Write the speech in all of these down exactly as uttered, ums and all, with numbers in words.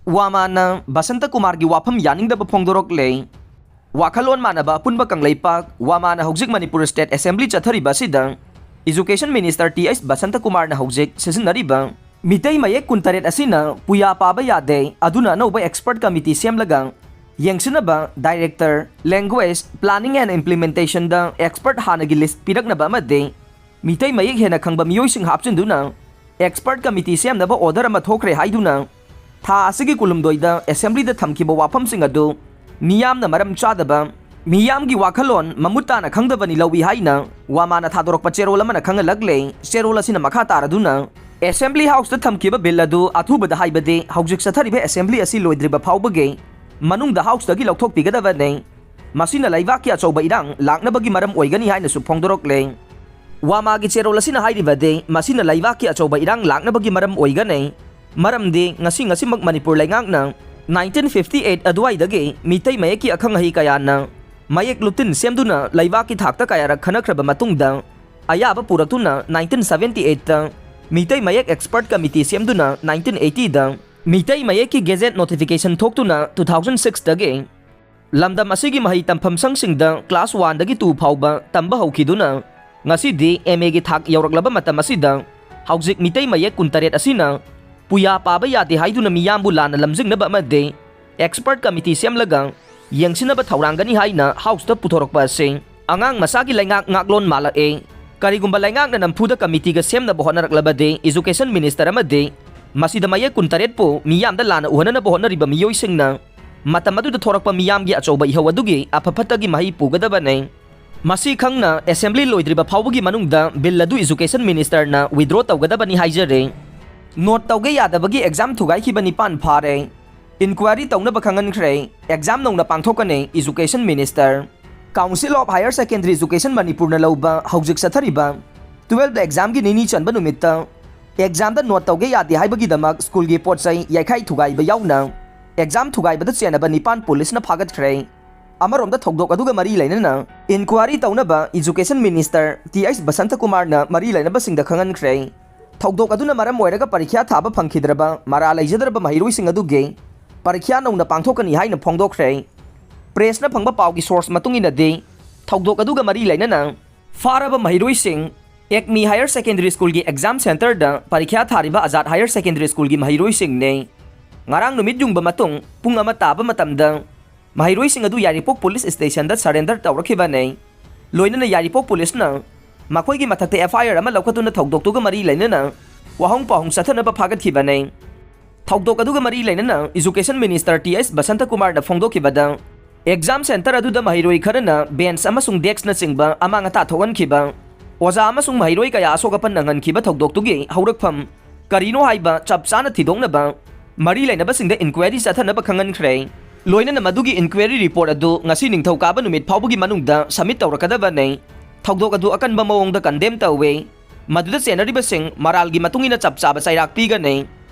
ꯋꯥꯃꯥꯅ ꯕꯁꯟꯇ ꯀꯨꯃꯥꯔꯒꯤ ꯋꯥꯐꯝ ꯌꯥꯅꯤꯡꯗꯕ ꯐꯣꯡꯗꯣꯔꯛꯂꯦ꯫ ꯋꯥꯈꯜꯂꯣꯟ ꯃꯥꯟꯅꯕ ꯑꯄꯨꯟꯕ ꯀꯪꯂꯩꯄꯥꯛ ꯋꯥꯃꯥꯅ ꯍꯧꯖꯤꯛ ꯃꯅꯤꯄꯨꯔ State Assembly ꯆꯠꯊꯔꯤꯕ ꯑꯁꯤꯗ Education Minister T H Basanta ꯀꯨꯃꯥꯔꯅ ꯍꯧꯖꯤꯛ ꯁꯤꯖꯤꯟꯅꯔꯤꯕ ꯃꯤꯇꯩ ꯃꯌꯦꯛ ꯀꯨꯟꯇꯔꯦꯠ ꯑꯁꯤꯅ ꯄꯨꯌꯥ ꯄꯥꯕ ꯌꯥꯗꯦ, ꯑꯗꯨꯅ ꯑꯅꯧꯕ expert committee ꯁꯦꯝꯂꯒ ꯌꯦꯡꯁꯤꯟꯅꯕ Director Language Planning and Implementationꯗ expert ꯍꯥꯟꯅꯒꯤ list ꯄꯤꯔꯛꯅꯕ ꯑꯃꯗꯤ ꯃꯤꯇꯩ ꯃꯌꯦꯛ ꯍꯦꯟꯅ ꯈꯪꯕ ꯃꯤꯑꯣꯏꯁꯤꯡ ꯍꯥꯞꯆꯤꯟꯗꯨꯅ expert committee ꯁꯦꯝꯅꯕ order ꯑꯃ ꯊꯣꯛꯈ꯭ꯔꯦ ꯍꯥꯏꯗꯨꯅ ꯊꯥ ꯑꯁꯤꯒꯤ ꯀꯨꯟꯍꯨꯝꯗꯣꯏꯗ Assemblyꯗ ꯊꯝꯈꯤꯕ ꯋꯥꯐꯝꯁꯤꯡ ꯑꯗꯨ ꯃꯤꯌꯥꯝꯅ ꯃꯔꯝ ꯆꯥꯗꯕ, ꯃꯤꯌꯥꯝꯒꯤ ꯋꯥꯈꯜꯂꯣꯟ ꯃꯃꯨꯠ ꯇꯥꯅ ꯈꯪꯗꯕꯅꯤ ꯂꯧꯏ ꯍꯥꯏꯅ ꯋꯥꯃꯥꯅ ꯊꯥꯗꯣꯔꯛꯄ ꯆꯦꯔꯣꯜ ꯑꯃꯅ ꯈꯪꯍꯜꯂꯛꯂꯦ꯫ ꯆꯦꯔꯣꯜ ꯑꯁꯤꯅ ꯃꯈꯥ ꯇꯥꯔꯗꯨꯅ Assembly Houseꯇ ꯊꯝꯈꯤꯕ bill ꯑꯗꯨ ꯑꯊꯨꯕꯗ, ꯍꯥꯏꯕꯗꯤ ꯍꯧꯖꯤꯛ ꯆꯠꯊꯔꯤꯕ Assembly ꯑꯁꯤ ꯂꯣꯏꯗ꯭ꯔꯤꯕ ꯐꯥꯎꯕꯒꯤ ꯃꯅꯨꯡꯗ Houseꯇꯒꯤ ꯂꯧꯊꯣꯛꯄꯤꯒꯗꯕꯅꯤ꯫ ꯃꯁꯤꯅ ꯂꯩꯕꯥꯛꯀꯤ ꯑꯆꯧꯕ ꯏꯔꯥꯡ ꯂꯥꯛꯅꯕꯒꯤ ꯃꯔꯝ ꯑꯣꯏꯒꯅꯤ ꯍꯥꯏꯅꯁꯨ ꯐꯣꯡꯗꯣꯔꯛꯂꯦ꯫ ꯋꯥꯃꯥꯒꯤ ꯆꯦꯔꯣꯜ ꯑꯁꯤꯅ ꯍꯥꯏꯔꯤꯕꯗꯤ ꯃꯁꯤꯅ ꯂꯩꯕꯥꯛꯀꯤ ꯑꯆꯧꯕ ꯏꯔꯥꯡ ꯂꯥꯛꯅꯕꯒꯤ ꯃꯔꯝ ꯑꯣꯏꯒꯅꯤ꯫ ꯃꯔꯝꯗꯤ ꯉꯁꯤ ꯉꯁꯤꯃꯛ ꯃꯅꯤꯄꯨꯔ ꯂꯩꯉꯥꯛꯅ nineteen fifty eight ꯑꯗꯨꯋꯥꯏꯗꯒꯤ ꯃꯤꯇꯩ ꯃꯌꯦꯛꯀꯤ ꯑꯈꯪ ꯑꯍꯩ ꯀꯌꯥꯅ ꯃꯌꯦꯛ ꯂꯨꯇꯤꯟ ꯁꯦꯝꯗꯨꯅ ꯂꯩꯕꯥꯛꯀꯤ ꯊꯥꯛꯇ ꯀꯌꯥꯔꯛ ꯈꯟꯅꯈ꯭ꯔꯕ ꯃꯇꯨꯡꯗ ꯑꯌꯥꯕ ꯄꯨꯔꯛꯇꯨꯅ nineteen seventy eightꯇ ꯃꯤꯇꯩ ꯃꯌꯦꯛ expert committee ꯁꯦꯝꯗꯨꯅ nineteen eightyꯗ ꯃꯤꯇꯩ ꯃꯌꯦꯛꯀꯤ gazette notification ꯊꯣꯛꯇꯨꯅ two thousand sixꯇꯒꯤ ꯂꯝꯗꯝ ꯑꯁꯤꯒꯤ ꯃꯍꯩ ꯇꯝꯐꯝ ꯁꯪꯁꯤꯡꯗ class oneꯗꯒꯤ two ꯐꯥꯎꯕ ꯇꯝꯕ ꯍꯧꯈꯤꯗꯨꯅ ꯉꯁꯤꯗꯤ M Aꯒꯤ ꯊꯥꯛ ꯌꯧꯔꯛꯂꯕ ꯃꯇꯝ ꯑꯁꯤꯗ ꯍꯧꯖꯤꯛ ꯃꯤꯇꯩ ꯃꯌꯦꯛ ꯀꯨꯟꯇꯔꯦꯠ ꯑꯁꯤꯅ ꯄꯨꯌꯥ ꯄꯥꯕ ꯌꯥꯗꯦ ꯍꯥꯏꯗꯨꯅ ꯃꯤꯌꯥꯝꯕꯨ ꯂꯥꯟꯅ ꯂꯝꯖꯤꯡꯅꯕ ꯑꯃꯗꯤ expert committee ꯁꯦꯝꯂꯒ ꯌꯦꯡꯁꯤꯟꯅꯕ ꯊꯧꯔꯥꯡꯒꯅꯤ ꯍꯥꯏꯅ Houseꯇ ꯄꯨꯊꯣꯔꯛꯄ ꯑꯁꯤ ꯑꯉꯥꯡ ꯃꯆꯥꯒꯤ ꯂꯩꯉꯥꯛ ꯉꯥꯛꯂꯣꯟ ꯃꯥꯜꯂꯛꯑꯦ꯫ ꯀꯔꯤꯒꯨꯝꯕ ꯂꯩꯉꯥꯛꯅ ꯅꯝꯐꯨꯗ committeeꯒ ꯁꯦꯝꯅꯕ ꯍꯣꯠꯅꯔꯛꯂꯕꯗꯤ Education Minister ꯑꯃꯗꯤ ꯃꯁꯤꯗ ꯃꯌꯦꯛ ꯀꯨꯟꯇꯔꯦꯠꯄꯨ ꯃꯤꯌꯥꯝꯗ ꯂꯥꯟꯅ ꯎꯍꯟꯅꯅꯕ ꯍꯣꯠꯅꯔꯤꯕ ꯃꯤꯑꯣꯏꯁꯤꯡꯅ ꯃꯇꯝ ꯑꯗꯨꯗ ꯊꯣꯔꯛꯄ ꯃꯤꯌꯥꯝꯒꯤ ꯑꯆꯧꯕ ꯏꯍꯧ ꯑꯗꯨꯒꯤ ꯑꯐ ꯐꯠꯇꯒꯤ ꯃꯍꯩ ꯄꯨꯒꯗꯕꯅꯤ꯫ ꯃꯁꯤ ꯈꯪꯅ Assembly ꯂꯣꯏꯗ꯭ꯔꯤꯕ ꯐꯥꯎꯕꯒꯤ ꯃꯅꯨꯡꯗ bill ꯑꯗꯨ Education Ministerꯅ withdraw ꯇꯧꯒꯗꯕꯅꯤ ꯍꯥꯏꯖꯔꯤ꯫ Note ꯇꯧꯒꯦ ꯌꯥꯗꯕꯒꯤ exam ꯊꯨꯒꯥꯏꯈꯤꯕ ꯅꯤꯄꯥꯟ ꯐꯥꯔꯦ꯫ Inquiry ꯇꯧꯅꯕ ꯈꯪꯍꯟꯈ꯭ꯔꯦ꯫ Exam ꯅꯧꯅ ꯄꯥꯡꯊꯣꯛꯀꯅꯤ, Education Minister꯫ Council of Higher Secondary Education ꯃꯅꯤꯄꯨꯔꯅ ꯂꯧꯕ ꯍꯧꯖꯤꯛ ꯆꯠꯊꯔꯤꯕ twelfth examꯒꯤ ꯅꯤꯅꯤ ꯆꯟꯕ ꯅꯨꯃꯤꯠꯇ examꯗ note ꯇꯧꯒꯦ ꯌꯥꯗꯦ ꯍꯥꯏꯕꯒꯤꯗꯃꯛ schoolꯒꯤ ꯄꯣꯠ ꯆꯩ ꯌꯩꯈꯥꯏ ꯊꯨꯒꯥꯏꯕ ꯌꯥꯎꯅ exam ꯊꯨꯒꯥꯏꯕꯗ ꯆꯦꯟꯅꯕ ꯅꯤꯄꯥꯟ policeꯅ ꯐꯥꯒꯠꯈ꯭ꯔꯦ꯫ ꯑꯃꯔꯣꯝꯗ ꯊꯧꯗꯣꯛ ꯑꯗꯨꯒ ꯃꯔꯤ ꯂꯩꯅꯅ inquiry ꯇꯧꯅꯕ Education Minister T H Basanta ꯀꯨꯃꯥꯔꯅ ꯃꯔꯤ ꯂꯩꯅꯕꯁꯤꯡꯗ ꯈꯪꯍꯟꯈ꯭ꯔꯦ꯫ ꯊꯧꯗꯣꯛ ꯑꯗꯨꯅ ꯃꯔꯝ ꯑꯣꯏꯔꯒ ꯄꯔꯤꯈ꯭ꯌꯥ ꯊꯥꯕ ꯐꯪꯈꯤꯗ꯭ꯔꯕ ꯃꯔꯥꯜ ꯂꯩꯖꯗ꯭ꯔꯕ ꯃꯍꯩꯔꯣꯏꯁꯤꯡ ꯑꯗꯨꯒꯤ ꯄꯔꯤꯈ꯭ꯌꯥ ꯅꯧꯅ ꯄꯥꯡꯊꯣꯛꯀꯅꯤ ꯍꯥꯏꯅ ꯐꯣꯡꯗꯣꯛꯈ꯭ꯔꯦ꯫ ꯄ꯭ꯔꯦꯁꯅ ꯐꯪꯕ ꯄꯥꯎꯒꯤ ꯁꯣꯔꯁ ꯃꯇꯨꯡ ꯏꯟꯅꯗꯤ, ꯊꯧꯗꯣꯛ ꯑꯗꯨꯒ ꯃꯔꯤ ꯂꯩꯅꯅ ꯐꯥꯔꯕ ꯃꯍꯩꯔꯣꯏꯁꯤꯡ ꯑꯦꯛꯃꯤ ꯍꯥꯌꯔ ꯁꯦꯀꯦꯟꯗꯔꯤ ꯁ꯭ꯀꯨꯜꯒꯤ ꯑꯦꯛꯖꯥꯝ ꯁꯦꯟꯇꯔꯗ ꯄꯔꯤꯈ꯭ꯌꯥ ꯊꯥꯔꯤꯕ ꯑꯖꯥꯗ ꯍꯥꯌꯔ ꯁꯦꯀꯦꯟꯗꯔꯤ ꯁ꯭ꯀꯨꯜꯒꯤ ꯃꯍꯩꯔꯣꯏꯁꯤꯡꯅꯤ꯫ ꯉꯔꯥꯡ ꯅꯨꯃꯤꯠ ꯌꯨꯡꯕ ꯃꯇꯨꯡ ꯄꯨꯡ ꯑꯃ ꯇꯥꯕ ꯃꯇꯝꯗ ꯃꯍꯩꯔꯣꯏꯁꯤꯡ ꯑꯗꯨ ꯌꯥꯏꯔꯤꯄꯣꯛ ꯄꯨꯂꯤꯁ ꯁ꯭ꯇꯦꯁꯟꯗ ꯁꯔꯦꯟꯗꯔ ꯇꯧꯔꯛꯈꯤꯕꯅꯤ꯫ ꯂꯣꯏꯅꯅ ꯌꯥꯏꯔꯤꯄꯣꯛ ꯄꯨꯂꯤꯁꯅ ꯃꯈꯣꯏꯒꯤ ꯃꯊꯛꯇ ꯑꯦꯐ ꯑꯥꯏ ꯑꯥꯔ ꯑꯃ ꯂꯧꯈꯠꯇꯨꯅ ꯊꯧꯗꯣꯛꯇꯨꯒ ꯃꯔꯤ ꯂꯩꯅꯅ ꯋꯥꯍꯪ ꯄꯥꯎꯍꯪ ꯆꯠꯊꯅꯕ ꯐꯥꯒꯠꯈꯤꯕꯅꯤ꯫ ꯊꯧꯗꯣꯛ ꯑꯗꯨꯒ ꯃꯔꯤ ꯂꯩꯅꯅ ꯏꯖꯨꯀꯦꯁꯟ ꯃꯤꯅꯤꯁꯇꯔ ꯇꯤ ꯑꯦꯁ ꯕꯁꯟꯇꯀꯨꯃꯥꯔꯅ ꯐꯣꯡꯗꯣꯛꯈꯤꯕꯗ, ꯑꯦꯛꯖꯥꯝ ꯁꯦꯟꯇꯔ ꯑꯗꯨꯗ ꯃꯍꯩꯔꯣꯏ ꯈꯔꯅ ꯕꯦꯟꯆ ꯑꯃꯁꯨꯡ ꯗꯦꯁ꯭ꯛꯅꯆꯤꯡꯕ ꯑꯃꯥꯡ ꯑꯇꯥ ꯊꯣꯛꯍꯟꯈꯤꯕ, ꯑꯣꯖꯥ ꯑꯃꯁꯨꯡ ꯃꯍꯩꯔꯣꯏ ꯀꯌꯥ ꯑꯁꯣꯛ ꯑꯄꯟ ꯅꯪꯍꯟꯈꯤꯕ ꯊꯧꯗꯣꯛꯇꯨꯒꯤ ꯍꯧꯔꯛꯐꯝ ꯀꯔꯤꯅꯣ ꯍꯥꯏꯕ ꯆꯞ ꯆꯥꯅ ꯊꯤꯗꯣꯛꯅꯕ ꯃꯔꯤ ꯂꯩꯅꯕꯁꯤꯡꯗ ꯏꯟꯀ꯭ꯋꯥꯏꯔꯤ ꯆꯠꯊꯅꯕ ꯈꯪꯍꯟꯈ꯭ꯔꯦ꯫ ꯂꯣꯏꯅꯅ ꯃꯗꯨꯒꯤ ꯏꯟꯀ꯭ꯋꯥꯏꯔꯤ ꯔꯤꯄꯣꯔꯠ ꯑꯗꯨ ꯉꯁꯤ ꯅꯤꯡꯊꯧꯀꯥꯕ ꯅꯨꯃꯤꯠ ꯐꯥꯎꯕꯒꯤ ꯃꯅꯨꯡꯗ ꯁꯕꯃꯤꯠ ꯇꯧꯔꯛꯀꯗꯕꯅꯤ꯫ ꯊꯧꯗꯣꯛ ꯑꯗꯨ ꯑꯀꯟꯕ ꯃꯑꯣꯡꯗ ꯀꯟꯗꯦꯝ ꯇꯧꯏ꯫ ꯃꯗꯨꯗ ꯆꯦꯟꯅꯔꯤꯕꯁꯤꯡ ꯃꯔꯥꯜꯒꯤ ꯃꯇꯨꯡ ꯏꯟꯅ ꯆꯞ ꯆꯥꯕ ꯆꯩꯔꯥꯛ ꯄꯤꯒꯅꯤ꯫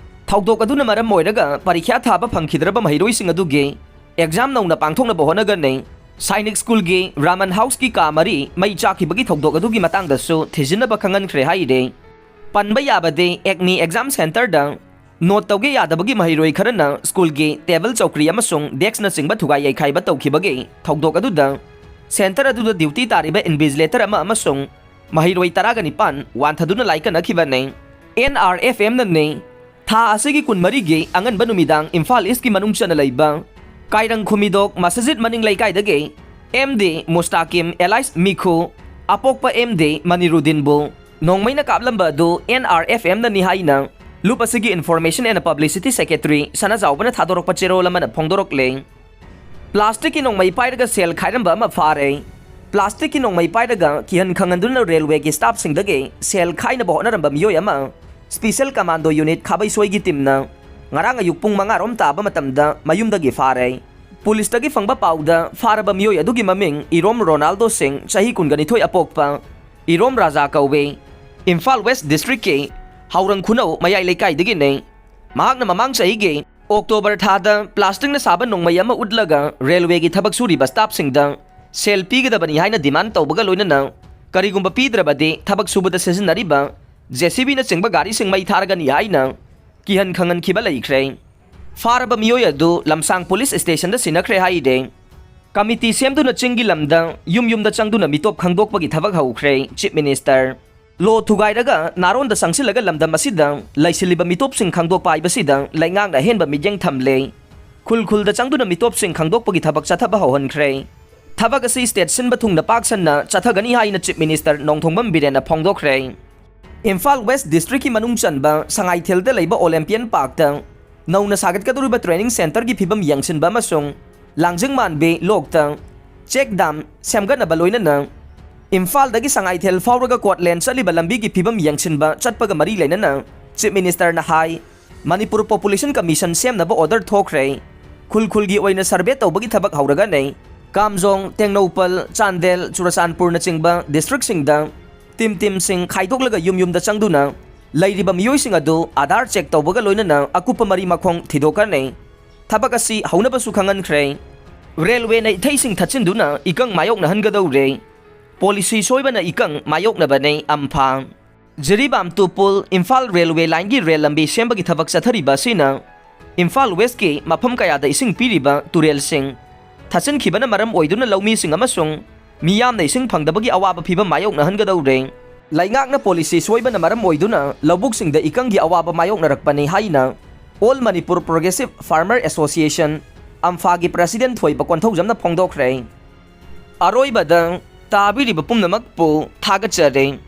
ꯊꯧꯗꯣꯛ ꯑꯗꯨꯅ ꯃꯔꯝ ꯑꯣꯏꯔꯒ ꯄꯔꯤꯈ꯭ꯌꯥ ꯊꯥꯕ ꯐꯪꯈꯤꯗ꯭ꯔꯕ ꯃꯍꯩꯔꯣꯏꯁꯤꯡ ꯑꯗꯨꯒꯤ ꯑꯦꯛꯖꯥꯝ ꯅꯧꯅ ꯄꯥꯡꯊꯣꯛꯅꯕ ꯍꯣꯠꯅꯒꯅꯤ꯫ ꯁꯥꯏꯅꯤꯛ ꯁ꯭ꯀꯨꯜꯒꯤ ꯔꯥꯃꯟ ꯍꯥꯎꯁꯀꯤ ꯀꯥ ꯃꯔꯤ ꯃꯩ ꯆꯥꯛꯈꯤꯕꯒꯤ ꯊꯧꯗꯣꯛ ꯑꯗꯨꯒꯤ ꯃꯇꯥꯡꯗꯁꯨ ꯊꯤꯖꯤꯟꯅꯕ ꯈꯪꯍꯟꯈ꯭ꯔꯦ ꯍꯥꯏꯔꯤ꯫ ꯄꯟꯕ ꯌꯥꯕꯗꯤ, ꯑꯦꯛꯃꯤ ꯑꯦꯛꯖꯥꯝ ꯁꯦꯟꯇꯔꯗ ꯅꯣꯠ ꯇꯧꯒꯦ ꯌꯥꯗꯕꯒꯤ ꯃꯍꯩꯔꯣꯏ ꯈꯔꯅ ꯁ꯭ꯀꯨꯜꯒꯤ ꯇꯦꯕꯜ, ꯆꯧꯀ꯭ꯔꯤ ꯑꯃꯁꯨꯡ ꯗꯦꯁ꯭ꯛꯅꯆꯤꯡꯕ ꯊꯨꯒꯥꯏ ꯌꯩꯈꯥꯏꯕ ꯇꯧꯈꯤꯕꯒꯤ ꯊꯧꯗꯣꯛ ꯑꯗꯨꯗ ꯁꯦꯟꯇꯔ ꯑꯗꯨꯗ ꯗ꯭ꯌꯨꯇꯤ ꯇꯥꯔꯤꯕ ꯏꯟꯚꯤꯖꯤꯂꯦꯇꯔ ꯑꯃ ꯑꯃꯁꯨꯡ ꯃꯍꯩꯔꯣꯏ ꯇꯔꯥꯒ ꯅꯤꯄꯥꯟ ꯋꯥꯟꯊꯗꯨꯅ ꯂꯥꯏꯀꯠꯅꯈꯤꯕꯅꯤ꯫ ꯑꯦꯟ ꯑꯥꯔ ꯑꯦꯐ ꯑꯦꯝꯅꯅꯤ꯫ ꯊꯥ ꯑꯁꯤꯒꯤ ꯀꯨꯟꯃꯔꯤꯒꯤ ꯑꯉꯟꯕ ꯅꯨꯃꯤꯗꯥꯡ ꯏꯝꯐꯥꯜ ꯏꯁꯀꯤ ꯃꯅꯨꯡ ꯆꯟꯅ ꯂꯩꯕ ꯀꯥꯏꯔꯪ ꯈꯨꯃꯤꯗꯣꯛ ꯃꯁꯖꯤꯗ ꯃꯅꯤꯡ ꯂꯩꯀꯥꯏꯗꯒꯤ M D Mustakim alias Mikhu, ꯑꯄꯣꯛꯄ ꯑꯦꯝ ꯗꯤ ꯃꯅꯤꯔꯨꯗꯤꯟꯕꯨ ꯅꯣꯡꯃꯩꯅ ꯀꯥꯞꯂꯝꯕ ꯑꯗꯨ ꯑꯦꯟ ꯑꯥꯔ ꯑꯦꯐ ꯑꯦꯝꯅꯅꯤ ꯍꯥꯏꯅ ꯂꯨꯞ ꯑꯁꯤꯒꯤ ꯏꯟꯐꯣꯔꯃꯦꯁꯟ ꯑꯦꯟ ꯄꯕ꯭ꯂꯤꯁꯤꯇꯤ ꯁꯦꯀ꯭ꯔꯦꯇꯔꯤ ꯁꯅꯥꯖꯥꯎꯕꯅ ꯊꯥꯗꯣꯔꯛꯄ ꯆꯦꯔꯣꯜ ꯑꯃꯅ ꯐꯣꯡꯗꯣꯔꯛꯂꯦ꯫ ꯄ꯭ꯂꯥꯁꯇꯤꯛꯀꯤ ꯅꯣꯡꯃꯩ ꯄꯥꯏꯔꯒ ꯁꯦꯜ ꯈꯥꯏꯔꯝꯕ ꯑꯃ ꯐꯥꯔꯦ꯫ ꯄ꯭ꯂꯥꯁꯇꯤꯛꯀꯤ ꯅꯣꯡꯃꯩ ꯄꯥꯏꯔꯒ ꯀꯤꯍꯟ ꯈꯪꯍꯟꯗꯨꯅ ꯔꯦꯜꯋꯦꯒꯤ ꯁ꯭ꯇꯥꯐꯁꯤꯡꯗꯒꯤ ꯁꯦꯜ ꯈꯥꯏꯅꯕ ꯍꯣꯠꯅꯔꯝꯕ ꯃꯤꯑꯣꯏ ꯑꯃ ꯁ꯭ꯄꯤꯁꯦꯜ ꯀꯃꯥꯟꯗꯣ ꯌꯨꯅꯤꯠ ꯈꯥꯕꯩꯁꯣꯏꯒꯤ ꯇꯤꯝꯅ ꯉꯔꯥꯡ ꯑꯌꯨꯛ ꯄꯨꯡ ꯃꯉꯥ ꯔꯣꯝ ꯇꯥꯕ ꯃꯇꯝꯗ ꯃꯌꯨꯝꯗꯒꯤ ꯐꯥꯔꯦ꯫ ꯄꯨꯂꯤꯁꯇꯒꯤ ꯐꯪꯕ ꯄꯥꯎꯗ ꯐꯥꯔꯕ ꯃꯤꯑꯣꯏ ꯑꯗꯨꯒꯤ ꯃꯃꯤꯡ ꯏꯔꯣꯝ ꯔꯣꯅꯥꯜꯗꯣ ꯁꯤꯡ, ꯆꯍꯤ ꯀꯨꯟꯒ ꯅꯤꯊꯣꯏ ꯑꯄꯣꯛꯄ, ꯏꯔꯣꯝ ꯔꯥꯖꯥ ꯀꯧꯋꯦ꯫ ꯏꯝꯐꯥꯜ ꯋꯦꯁ ꯗꯤꯁꯇ꯭ꯔꯤꯛꯀꯤ ꯍꯥꯎꯔꯪ ꯈꯨꯅꯧ ꯃꯌꯥꯏ ꯂꯩꯀꯥꯏꯗꯒꯤꯅꯤ꯫ ꯃꯍꯥꯛꯅ ꯃꯃꯥꯡ ꯆꯍꯤꯒꯤ ꯑꯣꯛꯇꯣꯕꯔ ꯊꯥꯗ ꯄ꯭ꯂꯥꯁꯇꯤꯛꯅ ꯁꯥꯕ ꯅꯣꯡꯃꯩ ꯑꯃ ꯎꯠꯂꯒ ꯔꯦꯜꯋꯦꯒꯤ ꯊꯕꯛ ꯁꯨꯔꯤꯕ ꯁ꯭ꯇꯥꯐꯁꯤꯡꯗ ꯁꯦꯜ ꯄꯤꯒꯗꯕꯅꯤ ꯍꯥꯏꯅ ꯗꯤꯃꯥꯟ ꯇꯧꯕꯒ ꯂꯣꯏꯅꯅ ꯀꯔꯤꯒꯨꯝꯕ ꯄꯤꯗ꯭ꯔꯕꯗꯤ ꯊꯕꯛ ꯁꯨꯕꯗ ꯁꯤꯖꯤꯟꯅꯔꯤꯕ ꯖꯦ ꯁꯤ ꯕꯤꯅꯆꯤꯡꯕ ꯒꯥꯔꯤꯁꯤꯡ ꯃꯩ ꯊꯥꯔꯒꯅꯤ ꯍꯥꯏꯅ ꯀꯤꯍꯟ ꯈꯪꯍꯟꯈꯤꯕ ꯂꯩꯈ꯭ꯔꯦ꯫ ꯐꯥꯔꯕ ꯃꯤꯑꯣꯏ ꯑꯗꯨ ꯂꯝꯁꯥꯡ ꯄꯨꯂꯤꯁ ꯁ꯭ꯇꯦꯁꯟꯗ ꯁꯤꯟꯅꯈ꯭ꯔꯦ ꯍꯥꯏꯔꯦ꯫ ꯀꯃꯤꯇꯤ ꯁꯦꯝꯗꯨꯅ ꯆꯤꯡꯒꯤ ꯂꯝꯗ ꯌꯨꯝ ꯌꯨꯝꯗ ꯆꯪꯗꯨꯅ ꯃꯤꯇꯣꯞ ꯈꯪꯗꯣꯛꯄꯒꯤ ꯊꯕꯛ ꯍꯧꯈ꯭ꯔꯦ꯫ ꯆꯤꯐ ꯃꯤꯅꯤꯁꯇꯔ ꯂꯣ ꯊꯨꯒꯥꯏꯔꯒ ꯅꯥꯔꯣꯟꯗ ꯆꯪꯁꯤꯜꯂꯒ ꯂꯝꯗꯝ ꯑꯁꯤꯗ ꯂꯩꯁꯤꯜꯂꯤꯕ ꯃꯤꯇꯣꯞꯁꯤꯡ ꯈꯪꯗꯣꯛꯄ ꯍꯥꯏꯕꯁꯤꯗ ꯂꯩꯉꯥꯛꯅ ꯑꯍꯦꯟꯕ ꯃꯤꯠꯌꯦꯡ ꯊꯝꯂꯦ꯫ ꯈꯨꯜ ꯈꯨꯜꯗ ꯆꯪꯗꯨꯅ ꯃꯤꯇꯣꯞꯁꯤꯡ ꯈꯪꯗꯣꯛꯄꯒꯤ ꯊꯕꯛ ꯆꯠꯊꯕ ꯍꯧꯍꯟꯈ꯭ꯔꯦ꯫ ꯊꯕꯛ ꯑꯁꯤ ꯁ꯭ꯇꯦꯠ ꯁꯤꯟꯕ ꯊꯨꯡꯅ ꯄꯥꯛ ꯁꯟꯅ ꯆꯠꯊꯒꯅꯤ ꯍꯥꯏꯅ ꯆꯤꯐ ꯃꯤꯅꯤꯁꯇꯔ ꯅꯣꯡꯊꯣꯝꯕꯝ ꯕꯤꯔꯦꯟꯅ ꯐꯣꯡꯗꯣꯛꯈ꯭ꯔꯦ꯫ ꯏꯝꯐꯥꯜ ꯋꯦꯁ ꯗꯤꯁꯇ꯭ꯔꯤꯛꯀꯤ ꯃꯅꯨꯡ ꯆꯟꯕ ꯁꯉꯥꯏꯊꯦꯜꯗ ꯂꯩꯕ ꯑꯣꯂꯦꯝꯄꯤꯌꯟ ꯄꯥꯔꯛꯇ ꯅꯧꯅ ꯁꯥꯒꯠꯀꯗꯧꯔꯤꯕ ꯇ꯭ꯔꯦꯅꯤꯡ ꯁꯦꯟꯇꯔꯒꯤ ꯐꯤꯕꯝ ꯌꯦꯡꯁꯤꯟꯕ ꯑꯃꯁꯨꯡ ꯂꯥꯡꯖꯤꯡ ꯃꯥꯟꯕꯤ ꯂꯣꯛꯇ ꯆꯦꯛ ꯗꯥꯝ ꯁꯦꯝꯒꯠꯅꯕ ꯂꯣꯏꯅꯅ ꯏꯝꯐꯥꯜꯗꯒꯤ ꯁꯉꯥꯏꯊꯦꯜ ꯐꯥꯎꯔꯒ ꯀꯣꯠꯂꯦꯟ ꯆꯠꯂꯤꯕ ꯂꯝꯕꯤꯒꯤ ꯐꯤꯕꯝ ꯌꯦꯡꯁꯤꯟꯕ ꯆꯠꯄꯒ ꯃꯔꯤ ꯂꯩꯅꯅ ꯆꯤꯐ ꯃꯤꯅꯤꯁꯇꯔꯅ ꯍꯥꯏ, ꯃꯅꯤꯄꯨꯔ ꯄꯣꯄꯨꯂꯦꯁꯟ ꯀꯃꯤꯁꯟ ꯁꯦꯝꯅꯕ ꯑꯣꯔꯗꯔ ꯊꯣꯛꯈ꯭ꯔꯦ꯫ ꯈꯨꯜ ꯈꯨꯜꯒꯤ ꯑꯣꯏꯅ ꯁꯔꯚꯦ ꯇꯧꯕꯒꯤ ꯊꯕꯛ ꯍꯧꯔꯒꯅꯤ꯫ ꯀꯥꯝꯖꯣꯡ, ꯇꯦꯡꯅꯧꯄꯜ, ꯆꯥꯟꯗꯦꯜ, ꯆꯨꯔꯆꯥꯟꯄꯨꯔꯅꯆꯤꯡꯕ ꯗꯤꯁꯇ꯭ꯔꯤꯛꯁꯤꯡꯗ ꯇꯤꯝ ꯇꯤꯝꯁꯤꯡ ꯈꯥꯏꯗꯣꯛꯂꯒ ꯌꯨꯝ ꯌꯨꯝꯗ ꯆꯪꯗꯨꯅ ꯂꯩꯔꯤꯕ ꯃꯤꯑꯣꯏꯁꯤꯡ ꯑꯗꯨ ꯑꯥꯙꯥꯔ ꯆꯦꯛ ꯇꯧꯕꯒ ꯂꯣꯏꯅꯅ ꯑꯀꯨꯞꯄ ꯃꯔꯤ ꯃꯈꯣꯡ ꯊꯤꯗꯣꯛꯀꯅꯤ꯫ ꯊꯕꯛ ꯑꯁꯤ ꯍꯧꯅꯕꯁꯨ ꯈꯪꯍꯟꯈ꯭ꯔꯦ꯫ ꯔꯦꯜꯋꯦꯅ ꯏꯊꯩꯁꯤꯡ ꯊꯠꯆꯤꯟꯗꯨꯅ ꯏꯀꯪ ꯃꯥꯌꯣꯛꯅꯍꯟꯒꯗꯧꯔꯦ꯫ ꯄꯣꯂꯤꯁꯤ ꯁꯣꯏꯕꯅ ꯏꯀꯪ ꯃꯥꯌꯣꯛꯅꯕꯅꯦ꯫ ꯑꯝꯐꯥ꯫ ꯖꯤꯔꯤꯕꯥꯝ ꯇꯨ ꯄꯨꯜ ꯏꯝꯐꯥꯜ ꯔꯦꯜꯋꯦ ꯂꯥꯏꯟꯒꯤ ꯔꯦꯜ ꯂꯝꯕꯤ ꯁꯦꯝꯕꯒꯤ ꯊꯕꯛ ꯆꯠꯊꯔꯤꯕ ꯑꯁꯤꯅ ꯏꯝꯐꯥꯜ ꯋꯦꯁꯀꯤ ꯃꯐꯝ ꯀꯌꯥꯗ ꯏꯁꯤꯡ ꯄꯤꯔꯤꯕ ꯇꯨꯔꯦꯜꯁꯤꯡ ꯊꯠꯆꯤꯟꯈꯤꯕꯅ ꯃꯔꯝ ꯑꯣꯏꯗꯨꯅ ꯂꯧꯃꯤꯁꯤꯡ ꯑꯃꯁꯨꯡ ꯃꯤꯌꯥꯝꯅ ꯏꯁꯤꯡ ꯐꯪꯗꯕꯒꯤ ꯑꯋꯥꯕ ꯐꯤꯕꯝ ꯃꯥꯌꯣꯛꯅꯍꯟꯒꯗꯧꯔꯦ꯫ ꯂꯩꯉꯥꯛꯅ ꯄꯣꯂꯤꯁꯤ ꯁꯣꯏꯕꯅ ꯃꯔꯝ ꯑꯣꯏꯗꯨꯅ ꯂꯧꯕꯨꯛꯁꯤꯡꯗ ꯏꯀꯪꯒꯤ ꯑꯋꯥꯕ ꯃꯥꯌꯣꯛꯅꯔꯛꯄꯅꯤ ꯍꯥꯏꯅ all Manipur progressive farmer association, ꯑꯝꯐꯥꯒꯤ ꯄ꯭ꯔꯦꯁꯤꯗꯦꯟꯠ ꯊꯣꯏꯕ ꯀꯣꯟꯊꯧꯖꯝꯅ ꯐꯣꯡꯗꯣꯛꯈ꯭ꯔꯦ꯫ ꯑꯔꯣꯏꯕꯗ ꯇꯥꯕꯤꯔꯤꯕ ꯄꯨꯝꯅꯃꯛꯄꯨ ꯊꯥꯒꯠꯆꯔꯤ꯫